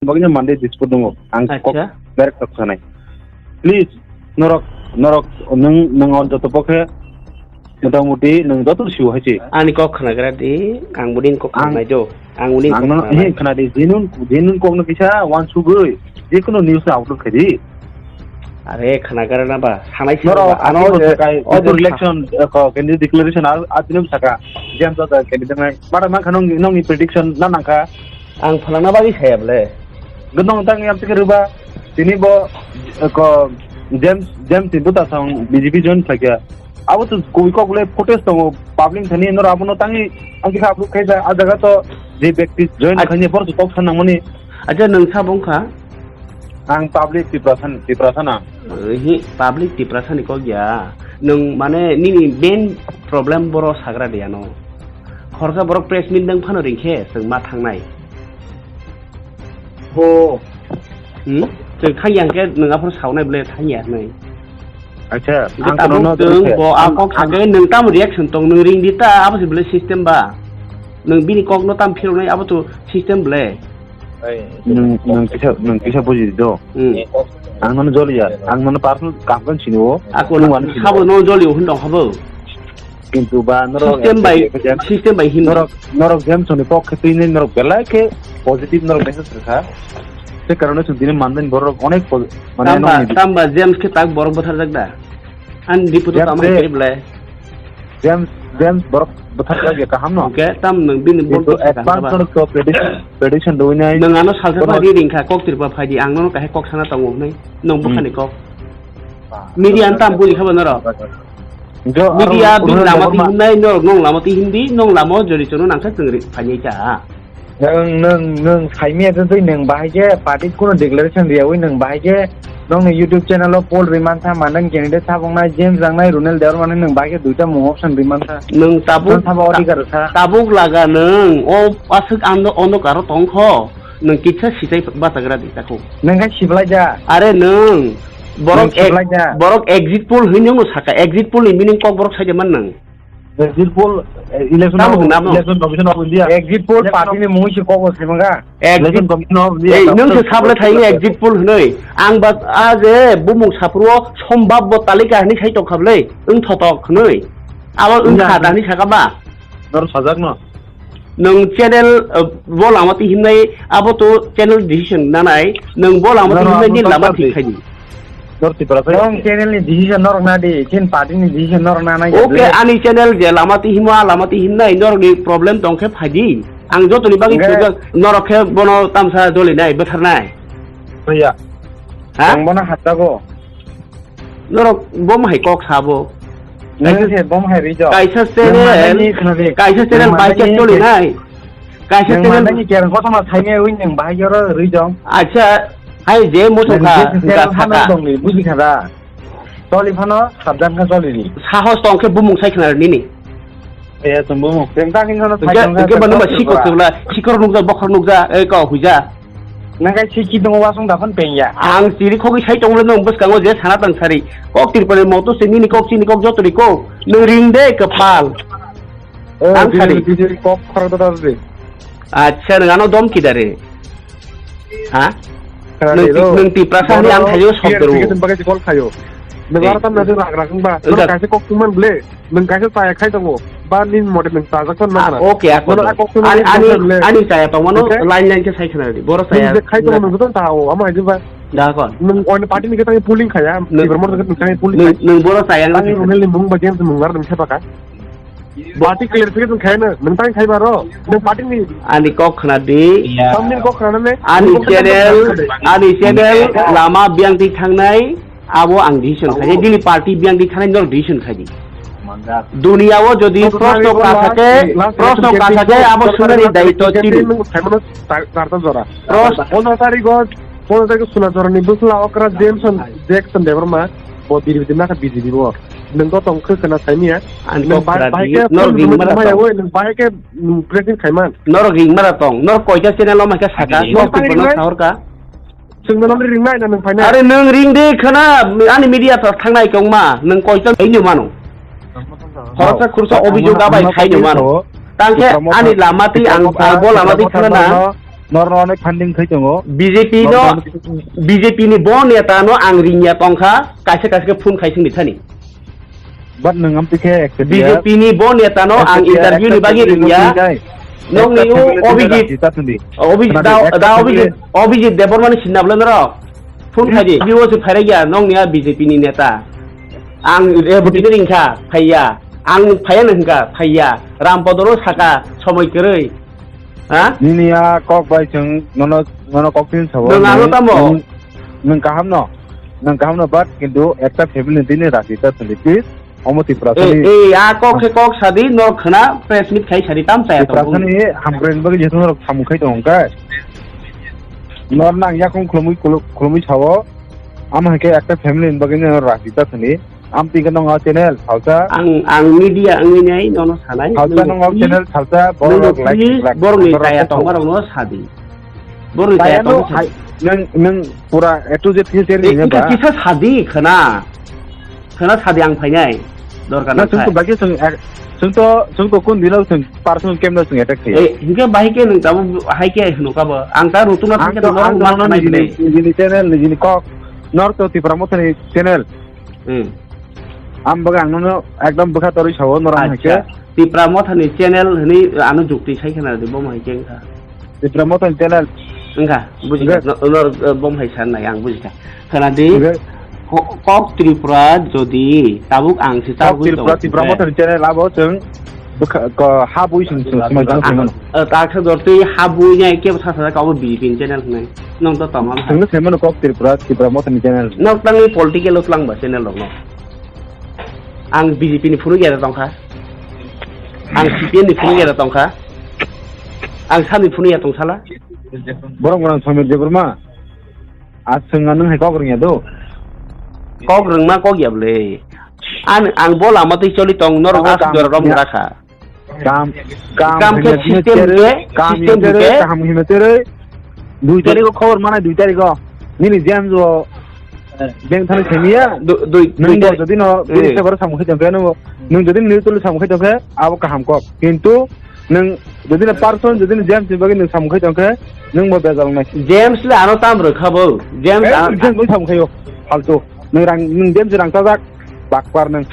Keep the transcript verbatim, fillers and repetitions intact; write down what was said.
bagwi no Monday dispute tongo. Ang kok Acha. Direct kok sanai. Please, norok, norok, nwng, nwng o joto pokhe, motamuti nwng joto siwo hai se. Ani kok khnagra di, ang budi kok Ang, khnai do. Ang uni ang kok no, khnai. He khna di, genuine, genuine kok no kisa wan sugui, je kono news na upload khai di. Are khnagra na ba, sanai si Norok, ba, ano ano je, kai, o je election, eh, ko, candidate declaration, a, a, tinum saka, jam sa candidate nai. Mara mang khanong, nong ni prediction na nangkha. Ang phalangna bagwi saya bole. Gnong tang yam tike ruba. Tini bo, eh, ko, James, James ni buta song B J P join khlai kha. Abo to koi kok le footage tongo public thani noro abono tangi ang kisa upload khaisa a jaga to je bekti join Ach- khaini bor to kok sanang mani. Acha nwng sa bong kha? Ang public Tiprasa, Tiprasa na. Eh, hi, public Tiprasa ni kok ya. Nwng mane nini main problem boro sagra de ano. Khorsa borok press meet nang phano ringkhe chwng ma thangnai. Bo. Hmm? Chwng thang yang khe nwng aphuru saunai bole thang ya nai. Acha, Hingke ang tabuk kono no chwng tongkhe. Bo a Ang, kok ang sakhe nwng tamo reaction tong nwng ring di ta abo se bole system ba. Nwng bini kok no tam phiroknai abo to system bole. Nwng, nwng kisa, nwng kisa buji di do. Hmm. Ang nono joli ya, ang nono personal kam kan sini o. Ako Nwng wani sabo sini o. No joli o hin dong habo. Kintu ba norok System by, James, system by hin. Norok, norok James ni pok khe twi norok belai khe positive norok message rwkha. Se karone chwng tini mandani borok onek pos-, mane Tamba, nongni tamba James khe tak borok bwtharjak da? An diputo James tamo re. Khe belai. James, James borok bwtharjak ya kaham no? Oke, tam nwng bini bol Kintu bwtharjak advance ba? Norok to prediction, prediction doi nai. Nwng ano salsa Borok pa ri ringkha kok tirpa phaidi ang nono kahai kok sana tongo hnai. Nwng Hmm. Bwkhani kok. Media ni tam buli khaba norok. Jo, Media aro bini uno lama ti norma- himnai norok nong lama ti himdi nong lama jori chono nangkha chwng ri phani cha. Nung, nung, nung saimia tei nung bahai khe party kuno declaration riyawi nung bahai khe nongni YouTube channel o poll riman sa manang candidate sabong nai James Rangnai Runel Dewar manang nung bahai khe duita mung option riman sa. Nung tabuk Nung sabo ta-, odhikar sa. Tabuk laga nung o aswk ando ondo karo tongkho. Nwng kisa sitai bachagra di takhuk. Nwng khe siblai ja. Are nwng borok Nwng ek-, siblai ja. Borok exit poll hinwi nwng saka, exit poll ni meaning kok borok saida man nwng. Exit poll, eh, election Tamo of, hwnna mo? Election Commission of India. Exit poll Election party of ni mungwi se kok bo saimanga. Exit Election Commission of India. Ei, nwng se Commission sablai of thai India. Exit poll hwnwi. Ang ba a je bumung saphuru o sombab bo talika hinwi sai tong khablai. Wng thotok hwnwi. Abo wng India. Kha da hinwi saka ba. Nor sajak no. Nwng channel, uh, bo lama twi himnai, abo to channel decision nanai, nwng bo lama twi Noro himnai abo ni lama twi tongkar di. Khaidi. Nor Tripura phai. Nwng channel ni decision norok na di, chin party ni decision norok na nai. Okay, ani channel je lama twi himo, a lama twi himnai, norok ni problem tong khe phaidi. Ang joto ni bagwi Nge. Chujak, norok khe bono tamsa jolinai, bwtharnai. Oya. Ha? Ang bono hatjago. Norok bom hai kok sabo. Nang se bom hai rijak. Kaisa Nang channel, manani khna di. Kaisa channel Nang bai manani chak choli nai. Kaisa Nang channel manani kerang kothoma thaimya ui nang bahai jora rijak. Acha, hai je moto Nang kha, je channel ga hano thaka. Dongni, buji kha da. Choli phano sabdan kha choli ni. Sahos tong khe bumung sai khna nini. Eh, tumbo mo. Tengta kin sono Hingke, thai hingke tongsa bono ba tengta sikok tengsa. Tebla, sikor nukja, bokhor nukja, eh, kok huija. Nang kai siki tongo wasong daphon pengya. Ang chiri khogwi sai tonglo nang bwskango je sana tang sari. Kok tirpani moto se nini kok chini kok joto ni kok. Nang ring de kwpal. Eh, Ang bini, sari. Bini kok khorok da da de. Acha, nang ano dom kidare. Ha? Khana Nung di ti-, ro. Nung Tiprasa ni ang thaio sok Bono dero. Clarification bagwi call khaio. Nung Eh. Aro tam na jeng rak rak ba. Nung Rak. Kaisa kok tuman ble. Nung kaisa chaya khai tongo. Ba nin mode nung chajak ton Ah, nang. Okay, ako. Bono a kok tuman Ani, ble ani, ble. Ani chaya tong mano Okay? Line line khe sai khna di. Boro Nung chaya. Je khai tongo nung joto ta o. Amo hai ba. Da kon. Nung on party ni khe tangi polling khaya. Nung, Tibra mor nung tangi polling nung, khai. Nung boro chaya Tangi nang. Runel ni mung ba James mung ar nung khe baka. Bati clarification khaina, nang tang khai baro, nang party ni Ani kok khna di. Tamni kok khna ne? Ani Nang kok channel, khna ne? Ani channel lama biyang ti thangnai, abo ang decision khai. Dini party biyang ti thangnai nor decision khai di. Dunia o jodi Nang proshno khai ka last, thake, last proshno ka election thake, abo campaign sunani last daityo election tini. Nang khai mano tar-, tarta jora. Pros- Pondro tarikh o, pondro tarikh o Sunachorani bwsla okra Jameson Jackson Debbarma, bo B J P na kha B J P bo. Nung to tong khe kana saimia. Ang Nung kok bahai, khna bahai di, khe nor phone ring mara maya tong. Oi, nung bahai khe, mm, pressing khaiman. Nor ring mara tong, nor koita channel o mai kha saka, Ring nor mara tong. Sahor ka. Chwng no nang ring nai na nung phaina. Are nung ring de khana, ani media ta thangnai kong ma, nung koita bai nyo mano. Khoroksa khursa Ang obhijog ano, abai ano khai nyo mano. Tang khe Tiprasa ani lama twi ang, Tiprasa ang bo lama twi Tiprasa khana na. Norno onek funding khai tongo. B J P no, Norno onek B J P ni bo neta no ang ringya tongkha, kaisa kaisa khe phone khai singni thani. But nwng amtwi khe accept ya. B J P ni bo neta no ang Accept ya, interview ni accept bagwi ya, ringya. Accept ya. Nokni Accept o ya, Abhijit, accept ya, Abhijit, Khna da, di, da accept Abhijit, ya. Abhijit Debbarma ni sinna bwle norok. Phone khai di. Hmm. Video se phairai ya, nokni a B J P ni neta. Ang rebutini ringkha, phaiya. Ang phaiya no hwnkha, phaiya. Rampodo no saka, somoi kwrwi. Ha? Nini a kok bai chwng nono, nono kok tin sabo. Nwng ano tamo? Nwng, nwng kaham no. Nwng kaham no, but kintu ekta family ni tini rasi ta sandi, please. Omo Tripura Ei, sani. Ei, a kok khe kok sadi, norok khwna press meet khai sadi, tam chaya Tripura tongo. Sani hamkrai ni bagwi jeto norok samung khai tongo khe. Nor nang yakung khulumui, khulu-, khulumui sao. Ama hake ekta family ni bagwi no rasi ta sandi. Amtwi khe nongo channel salsa. Ang, ang media wngwi nai nono sanai. Salsa nongo channel salsa, borok please, like, like, borokni borok chaya tongmarokno sadi. Borokni chaya tongma sadi. Nwng, nwng pura A to Z khe share khe ba? Kisa sadi khwna. Khwna sadi ang phainai. Dorkar na sung to bagwi sung, sung to, sung to kun dino sung personal camera sung attack khe. Eh, hingke bahai khe nwng tamo hai khe hwnukha bo. Ang ta rutuna thangkhe ang to, ang to nini channel, nini kok. Nor to Tipra Mothani channel. Hmm. Ang bagwi ang nono ekdom bwkha torwi sao norok hai khe. Acha. Tipra Mothani channel hwnwi ano jukti sai khna di, bo hai khe wngkha. Tipra Mothani channel. Wngkha, bujikha. Wngkha. No, no, eh, bo hai san nai, ang bujikha. Khna di, wngkha. Ko-, Kok Tripura jodi tabuk ang si Kok tabuk Tripura, tong Tipra khe. Mothani channel abo chwng bwkha, ko, ha bui sung sung sumai jang sung mano. Eh, ta khe dor twi ha bui nai kebo sa sa ka bo B J P ni channel hwnwi. Nong to tong ha. Sung sung mano Kok Tripura, Tipra Mothani channel. Nok tangni political o twlang ba channel rok no. Ang B J P ni phunuk ya tongkha. Ang C P M ni phunuk ya tongkha. Ang sani phunuk ya tongsala. Borok borok Samir Debbarma. Aswng nwng hai kok rwngya do. Kok rwngma kok ya bwle. An, ang bo lama twi choli tong norok aswk jora rom rakha. Kam, kam, kam khe hwnwi system tere, khe, kam system hwnwi tere, khe. Kaham hwnwi tere. Dui tarikh o khobor manai dui tarikh o. Nini James o, eh, bank thani semiya. Du-, dui, dui tarikh. Nwng bo jodi no, eh, bini sebar samung khai tongkhe nwng bo. Nwng jodi nini tulu samung khai tongkhe, abo kaham kok. Kintu nwng jodi no person, jodi no James ni bagwi nwng samung khai tongkhe, nwng bo bejal wngnai. James le ano tam rwkha bo. James eh, an- James bai samung khaio. Faltu. Nwng rang, nwng James rang chajak. Bakpar nwng.